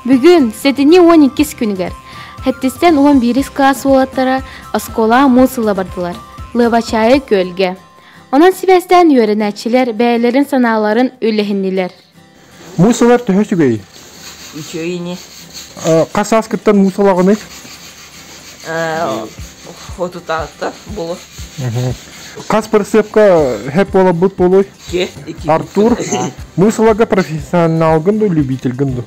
Бүгүн, сэтинньи уон иккис күнүгэр, сэттистэн уон биирис кылаас уолаттара оскуолаҕа муус ыла бардылар, Лыабачаайы күөлгэ. Онон сибээстээн үөрэнээччилэр бэйэлэрин санааларын үллэһиннилэр. Муус ылар төһө үчүгэй? Үчүгэй ини. Хас сааскыттан муус ылаҕыный? Отутаатта булу. Хас бырысыапка хэп буоларбыт буолуой? Артур, муус ыларга профессионалгын ду, любительгын ду?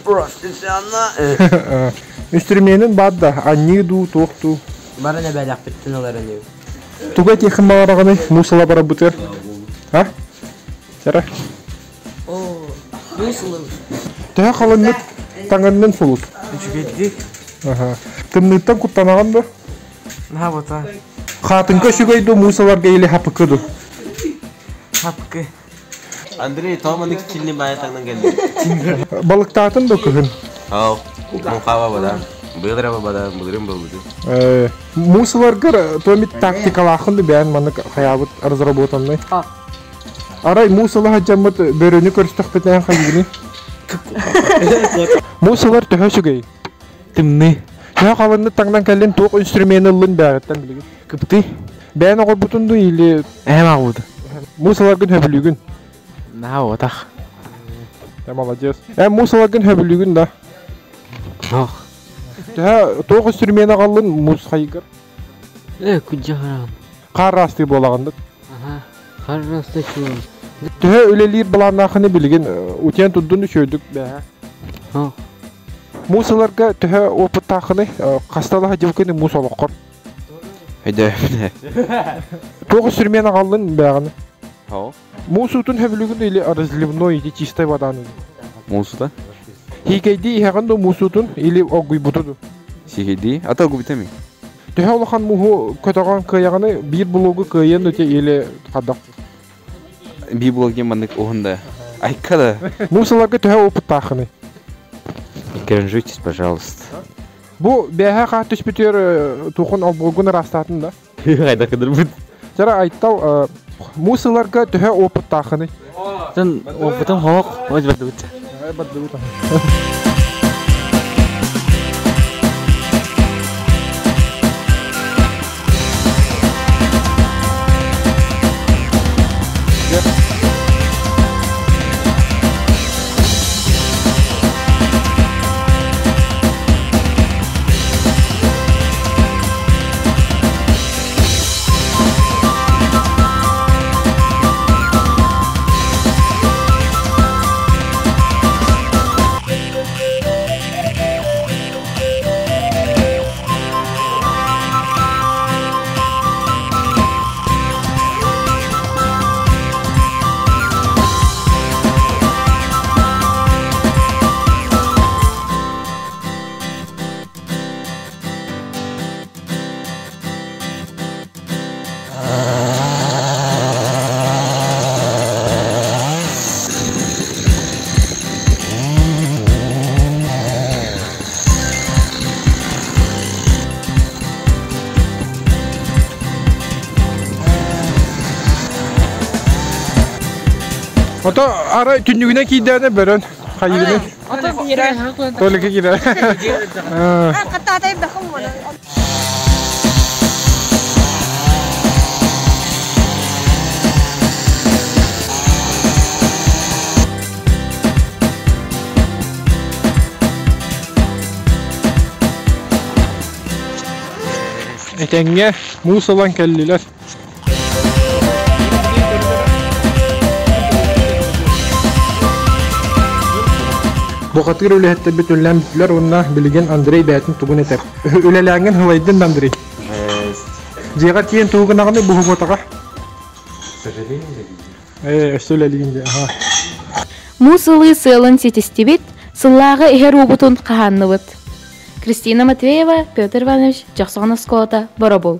Профессионал. Инструменин баар да, анньыы дуу, туох дуу? Бары нэбээлэхпиттэн ылар инибин. Туга этиэххин баҕараҕыный муус ыла барарбытыгар? А? Сара? Оо, муус ылабыт. Төһө халыннык таҥыннын сулус? Үчүгэйдик. Аха. Тымныыттан куттанаҕын дуо? Наһаа бота. Хаатыҥка үчүгэй дуу, муус ыларга или хапыкы дуу? Хапкы. Андрей, тоҕо маннык чинни баайа таҥнан кэллиҥ? Балыктаатын да кыһын? Ау, муҥхаба бада, быылыра бада, былырын буолбуту. Муус ыларгар туомит тактикалааххын да бэйэн маннык хайаабыт разработанный. Арай муус ыла сылдьаммыт бөрөнү көрүстэхпитинэ хайыыный? Муус ылар төһө үчүгэй? Тымныы. Төһө халыннык таҥнан кэллин туох инструмены ыллын бээҕиттэн билигин? Кыптый. Бэйэн оҕорбутун дуу или Эһэм аҕабыт. Муус ыларгын сөбүлүүгүн? Наһаа уотах. Э, молодец. Э, муус ыларгын сөбүлүүгүн да? Ох. Төһө туох инструмент аҕаллын муус хайыгар? Э, күдьэхараан. Хаар ыраастыы буолаҕын да? Аха, хаар ыраастыы чуолан. Төһө үлэлиир былааннаахыны билигин утуйан турдун үчүгэйдик бээһэ? Ох. Муус ыларга төһө опыттаахыный? Хасталаһа дьылкыны муус олоххор? Өйдөөбүнэ. Туох инструмент аҕаллын бээҕини? Хоо. Муус уутун сөбүлүүгүн или разливной или чистой воданы? Муусута? Хиикэйдии иһэҕин ду муус уутун или оггуйбуту ду? Сиһидии. Ата оггуйбута ми? Төһө улахан мууһу көтөҕөн кыайаҕыный биир булуугу кыайыан ду или хадах? Биир булук диэн маннык уһун да. Айка да. Муус ыларга төһө опыттааххыный? Держитесь, пожалуйста. Бу бээһэ хаат түспүтүгэр туохун олбуоргун ыраастаатын да? Хайда кыдырбыт. Чара Айтал муус ыларга төһө опыттаахыный? Тын опытым хоох, ой бардыбыт. Бардыбыт. Ото арай түннүгүнэн киирдээнэ бөрөн хайыыны. Только киирэ. Этэҥҥэ муус ылан кэллилэр. Бухатыыр үлэһиттэрбит үлэлээн бүттүлэр уонна билигин Андрей бэйэтин тугун этэр. Үлэлээҥҥин һылайдын да Андрей. Дьиэҕэ тиийэн тугу гынаҕыный буһубатаҕа? Ээ, өссө үлэлиигин дии, аха. Муус ылыы сыалын ситистибит, сыллааҕы иһэр уубутун хаһаанныбыт. Кристина Матвеева, Петр Иванович, Дьохсоҕон оскуолата, Боробул.